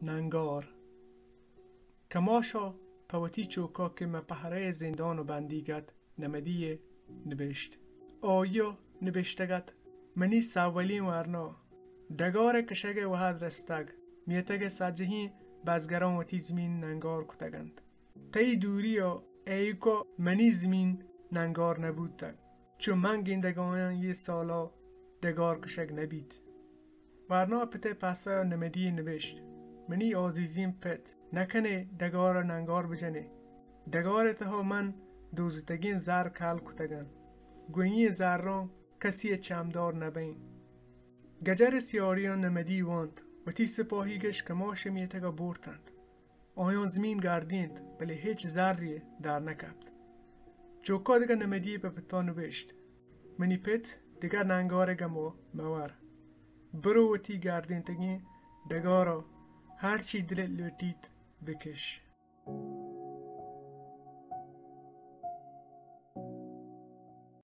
ننگار۔ کماشا پہ وتی چوکا کہ مہ پہرہ ءِ زندان ءَ بندیگ ات، نمدی یے نبشت۔ آئی ءَ نبشتگ ات، منی سولیں ورنا، ڈگار ءِ کشگ ءِ وہد رستگ، میتگ ءِ سجہیں بزگراں وتی زمین ننگار کتگ انت۔ تئی دوری ءَ ایوک ءَ منی زمین ننگار نہ بوتگ۔ چو من گندگ آیاں اے سالا ڈگار کشگ نہ بیت۔ ورنا ءَ پت ءِ پسہ ءَ نمدی یے نبشت، منی آزیزیں پت، نہ کن ئے ڈگار ءَ ننگار بجن ئے۔ ڈگار ءِ تہا من دوزتگیں زر کل کتگ انت۔ گوں اے زراں کسی ءِ چمدار نہ بئیں۔ گجر ءِ سیاریاں نمدی وانت، وتی سپاہیگ اش کماش ءِ میتگ ءَ برت انت۔ آیاں زمین گردینت، بلے ہچ زرے در نہ کپت۔ چوکا دگہ نمدی یے پہ پتا نبشت، منی پت، دگہ ننگار ءِ گما مہ ور۔ برو وتی گردینتگیں ڈگارا ہرچی دلت لوٹیت بکش۔